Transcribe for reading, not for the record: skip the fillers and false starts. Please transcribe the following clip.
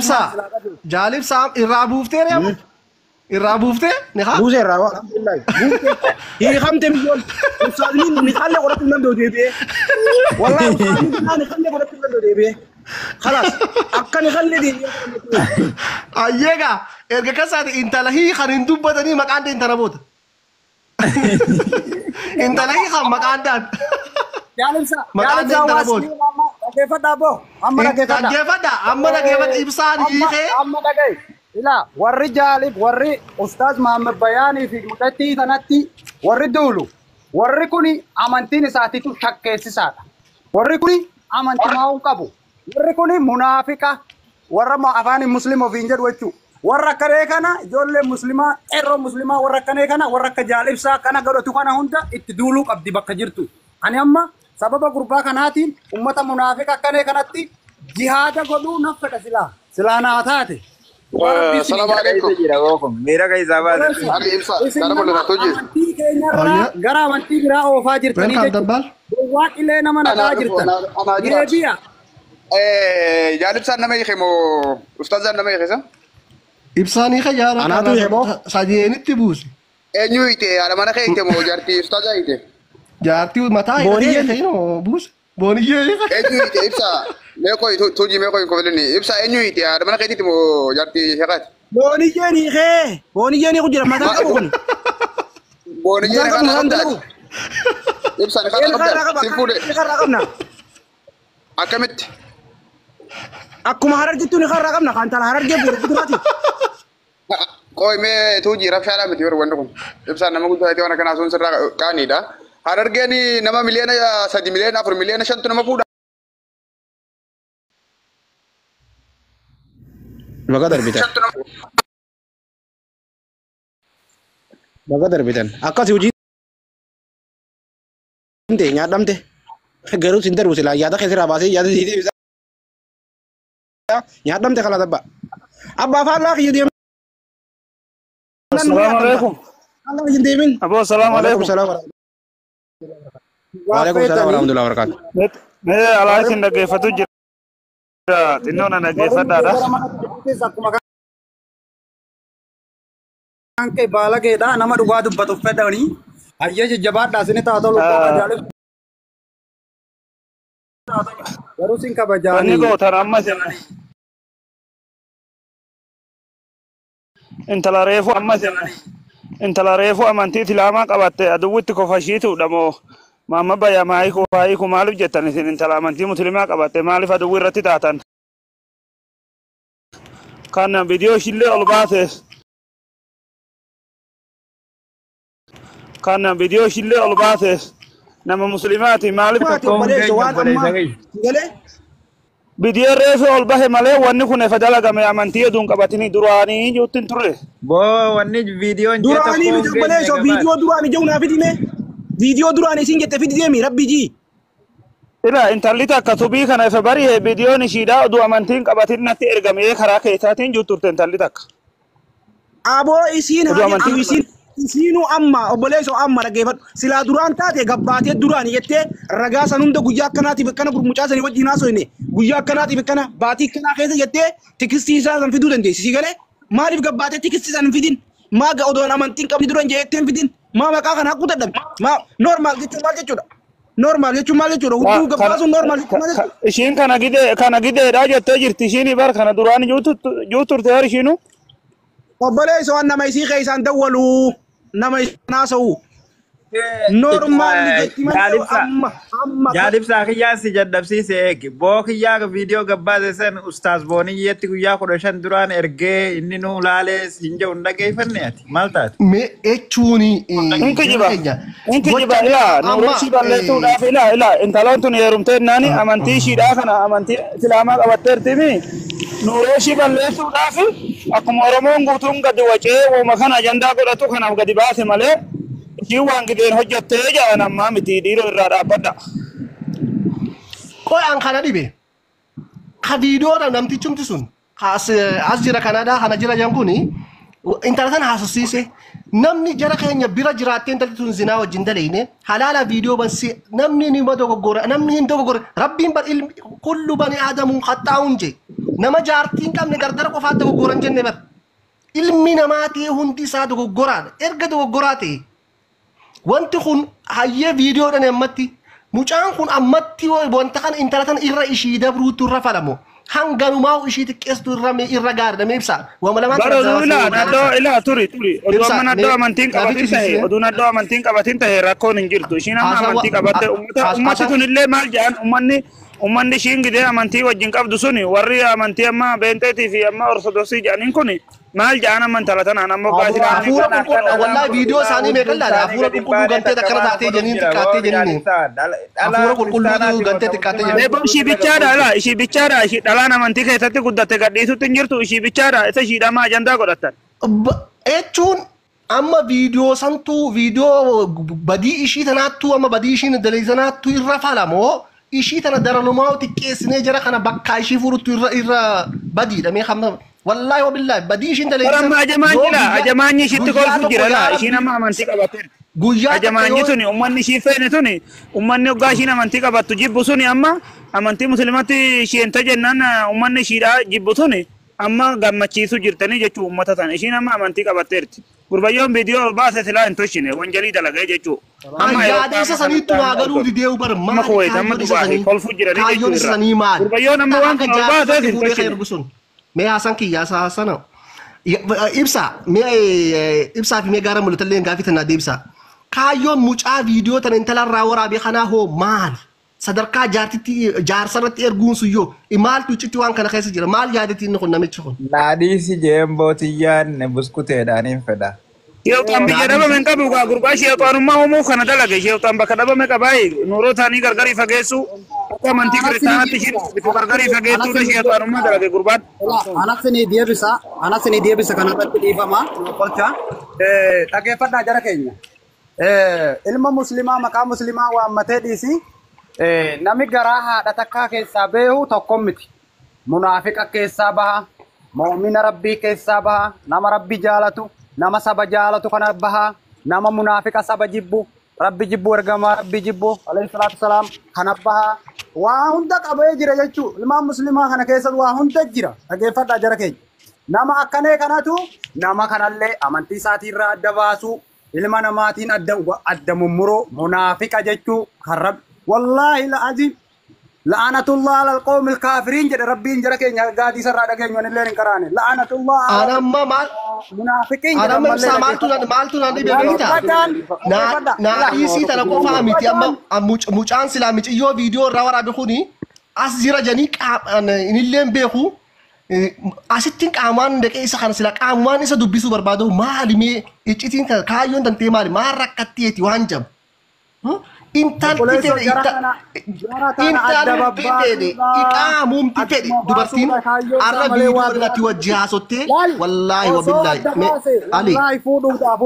Ibsaa jaal ibsaa irraa buuftee reema irraa buuftee ni haa. Buusee irraa waa alhamdulillah. Buusee hiikamte biyyoon ustaazni ni qallee godhachuu hin danda'u deebi'ee. Wallahi ustaazni ni qallee godhachuu hin danda'u deebi'ee. Khalaas akka ni qallee deebi'ee. Ayyeegaa erga kasaati intala hiikan hin dubbatanii maqaan dee intala booda. Intala hiikan maqaan daan. Jaalimsa Maqaan jaalimsa intala waa booda. sinii amma dhaggeeffadhaa boo amma dhaggeeffadhaa. Dhaggeeffadha amma dhaggeeffadha ibsaan Amma hiikee. amma dhagaye ilaa warri jaalib warri ustaaz Mahammad Bayaanii fi mucattii tanatti warri duulu warri kuni amantiin isaatiitu shakkeessisaadha. Warri kuni amantii maa'uu qabu. Warri kuni munaafiqa warra afaan muslim ofiin jedhu jechuudha. Warra akkanee kana ijoollee muslimaa qeerroo muslimaa warra akkanee kana warra akka jaalibsaa kana godhatu kana hunda itti duuluu qabdi bakka jirtu. Ani amma sababa gurbaa kanaatiin ummata munaafiqa akkanee kanatti jihaada godhuu naf fedha silaa. Silaa naa taate. Waa rabbii isin Assalamu alaikum. Jira bookun miira keessaa baase. Ali ibsa isin kana nama mul'ata tuji. amantii keenyarraa Ayya. gara amantii biraa oofaa jirtanii Welcome jechuudha. Dabbaal. Gowwaa qilee nama Anaa nagaa dhufu jirtan. anaa jiraatu. Deebi'a. Jaalibsaan nama hiike moo ustaazaan nama hiike sa? Ibsaan hiika jaara Anaatu hiike sadeenitti buuse. Eenyu hiite haadha mana kee hiite moo jaartii ustaazaa hiite? Jaartii mataa hidhatee Booniyyeen. hiike buuse. Booniyyee hiika. Eenyu hiite ibsa mee qoy tuji mee qoy kofalini ibsa eenyu hiite haadha mana keetiiti moo jaartii sheekaati? Booniyyeen hiikee booniyyeen hiiku jira mataa qabu kun. Booniyyeen Mataa qabu kana mataan qabdaati. qabu. Ibsaan kana Een karraa qabdaati. qaba Siin fuudhe karraa qabna. akkamitti? Akkuma harargittuu ni karraa qabna kan tala harargee buure duraati. Qoy mee tuji rabshaadhaa miti yeroo wanti kun. Ibsaan nama guddaa ta'e waan akkanaa sun sirraa qaaniidha. Harargeen nama 3 miliyoona 4 miliyoona 5tu nama fuudha. Baga darbitan. Shantu nama Baga darbitan. Akkasii hojii ta'e nyaadhamte. Garuu sin darbu silaa yaada keessirraa baasee yaada sii deebisa. Nyaadhamte kala dabba. Abbaa faallaa kiyya deemnaan nu Assalamu nyaadhamta. alaikum. Faallaa kiyya hin deemin. Abo, assalamu Waalaikum alaikum. salaam Waa warahmatullahi feetanii warahmatullahi wabarakatuh. Mee alaa isin dhaggeeffatu jira. Xinnoo na warri dhaggeeffadhaadha. gara mana keessatti akkuma kan kee baalageedha nama dhugaa dubbatuuf fedhanii hayyee jajjabaadhaa isin taa tolu qofa jaalibsa garuu isin Wanni kabajaanii. gootan amma isin intala reefu amma isin intala reefu amantii islaamaa qabatte aduwwitti kofashiituudha moo maamma bayyamaa hiiku hiiku maaliif jettan isin intala amantii musliimaa qabatte maaliif aduwwi irratti taatan? Kan viidiyoo ishillee ol baase kan viidiyoo ishillee ol baase nama musliimaati maaliif Maati Tokkoon obboleessa keenya waan amma obboleessa keenya. galee Viidiyoo reefu ol bahe malee wanni kun efa dalagame amantii oduun qabatanii duraanii jirutti hin turre. Boo wanni viidiyoon jee duraanii tokkoon miti keenya obboleessa gabaadha. viidiyoo duraanii jedhu naa fidime. Viidiyoo duraanii isin jette fidi deemi rabbi jii. Ila intalli takka subii kana ifa bari'e viidiyoon ishiidhaa oduu amantiin qabatin natti ergamee karaa keessaatiin jiru turte intalli takka. Aboo isiin Oduu haa amantiin jettu isiin isiinuu amma obboleessoo amma dhaggeeffadhu silaa duraan taate gabbaatee duraanii jettee ragaa san hunda guyyaa akkanaatiif akkana gurmucaa sanii wajjin haasofne guyyaa akkanaatiif akkana baatii akkanaa keessa jettee tikistii isaa san fiduu dandeessi si galee maaliif gabbaatee tikistii san hin fidin maa ga odoon amantiin qabni duran jettee hin fidin maa maqaa kana haqquu dadhabe maa normaal jechuun maal jechuudha normaal jechuun maal jechuudha hudduu gabbaasuun normaal jechuun maal jechuudha. Ishiin kana gidee kana gideedhaa jettee jirti ishiin bar kana duraan jiru turte bar ishiinu. Obboleessoo waan nama isii keessaan dawwaluu nama isaan haasa'u normaal jetti malee amma amma Jaalibsaa kiyyaa si jadhabsiise eegi. Boo kiyyaa viidiyoo gabbaase san ustaaz Booniyyeetti guyyaa 15 duraan ergee inni nuu laalee hin jedhu hin dhaggeeffanne ati. Maal taate? Mee jechuun In kijiba. keenya In kijiba gocha ilaa nuuree amma ishii balleessuudhaaf ilaa ilaa intaloon tun heerumtee naani amantii ishiidhaa kana amantii islaamaa qabatteertimi nuuree ishii balleessuudhaaf akkuma Oromoon guutuun gadi wacee wooma kana ajandaa godhatu kanaaf gadi baase malee ishiin waan gideen hojjattee jedhan ammaa miti dhiiroo irraa dhaabbadha. qo'aan kana dhibe ka viidiyoodha namtichumti sun as jira Kanadaa kana jira jan kuni Intala tana haasofsiise namni jara keenya bira jiraattee intalli tun zinaa wajjin daleeyne halaala viidiyoo bansi namni ni dogoggora namni hin dogoggore rabbiin bar ilmi kullu bani aadamuun qaxxaa'uun je nama jaartii hin qabne dardara qofaa dogoggoran jenne bar ilmi namaa ta'e hundi isaa dogoggoraadha erga dogoggoraa ta'e wanti kun hayyee viidiyoodhaan ammatti mucaan kun ammatti wanta kana intala tana irra ishii dabruutu irra falamo hanganumaa ishii xiqqeessu irra irra gaariidha mee ibsaa wama lamaan Bara oduu ilaa naddoo ilaa turi turi oduu amma naddoo amantiin qabatin tahe oduu naddoo amantiin qabatin tahe rakkoon hin jirtu ishiin amma amantii qabatte ummata ummati tunillee maal jedhan ummanni ummanni ishiin gidee amantii wajjin qabdu suni warri amantii amma beenteetii fi amma ortodoksii jedhaniin kun maal jedhan amma intala tanaan amma waggaa Hafuura qulqulluu wallahi viidiyoo isaanii meeqa ilaala hafuura qulqulluu gantee akkana taatee jeniin xiqqaattee jeniin hafuura qulqulluu gantee xiqqaattee jeniin. Eeboo ishii bichaadha alaa ishii bichaadha ishii dhalaan amantii keessatti guddatte gadhiisutti hin jirtu ishii bichaadha isa ishiidhamaa ajandaa godhattan. Jechuun amma viidiyoo santuu viidiyoo badii ishii tanaattuu amma badii ishiin dalii tanaattuu irra falamoo ishii tana daranumaa xiqqeessinee jara kana bakkaa ishii fuudhutti irra irra badiidha mee hamma wallaahi wabillaahi badii ishiin dalii Bara amma ajamaan jira ajamaanyi ishiitti kolfu jira laa ishiin amma amantii qabatteerti. Guyyaa Ajamaanyi tuni ummanni ishii feene tuni ummanni hoggaa ishiin amantii qabattu jibbu suni amma amantii musliimatti isheen jennaan ummanni ishiidhaa jibbu suni amma gammachiisu jirtanii jechuu ummata sana ishiin amma amantii qabatteerti. Gurbayyoon viidiyoo ol baase silaa hin tolchine wanjalii dalagee jechuu. Amma yaada isa saniitu naa galuu didee bar Amma maali Kuwait amma kaayyoon isa Dubaay sanii kolfu jiranii jechuu kaayyoon isa irraa. sanii maali? Gurbayyoon amma waan Akka kana ol baase jaarsatti hin fuudhee kan tolchine. ergu sun mee haasan kiyya haasana ibsa mee ibsaa fi mee gaara mul'atallee gaafii tanaa deebisa. Kaayyoon mucaa viidiyoo tana intalarraa waraabee kanaa hoo maali? Sadarkaa jaartitti jaarsarratti erguun sun yoo maaltu iccitti waan kana keessa jira maal yaadetti inni kun namichi kun? Naadhiisi jeemboo tiyyaan buskuteedhaan hin fedha. Sheexaan biyya dhabame hin qabu gaa gurbaa sheexaanummaa uumuu kana dalage sheexaan bakka dhabame qabaa nuuroo isaanii gargarii fageessu akka amantii kiristaanaatti ishiin bitu gargarii fageessuudha sheexaanummaa dalage gurbaan. Anas ni deebisa kanarratti dhiifama qolcha. Dhaggeeffadhaa jara keenya. Ilma muslimaa maqaa muslimaa waammatee dhiisi. Nami garaa haadha takkaa keessaa beehu tokko miti. Munaafiqa keessaa baha, mu'mina rabbii keessaa baha, nama rabbi jaalatu, nama saba jaalatu kana baha, nama munaafiqa saba jibbu, rabbi jibbu ergamaa rabbi jibbu, alayhi salaatu salaam kana baha. Waa hunda qabee jira jechuu ilmaan muslimaa kana keessa waa hunda jira. Dhaggeeffadhaa jara keenya. Nama akkanee kanatu nama kanallee amantii isaatiirraa adda baasu, ilma namaatiin adda adda mummuroo munaafiqa jechuu kan rabbi wallaahi la'aziim la'anatullah alal qawmil kaafiriin jedhe rabbiin jara keenya gaadii sarraa dhageenyu anillee hin karaane la'anatullah Ana amma maal munaafiqiin ana amma ibsaa maaltu naan maaltu naan dhibee beektaa? Na na dhiisii tana qofaa miti amma mucaan silaa miciyyoo viidiyoo irraa waraabe kuni as jira janii inillee hin beeku asittiin qaamaan dhaqee isa kana sila qaamaan isa dubbisuu barbaadu maali mee iccitiin kana kaayyoon tantee maali maal rakkatteeti waan jabu. Intalti fedhe intalti fedhe iqaamumti fedhe dubartiin arra viidiyoo irratti wajji haasottee wallaahi wabillaahi ali. Wallaahi fuudhuudhaaf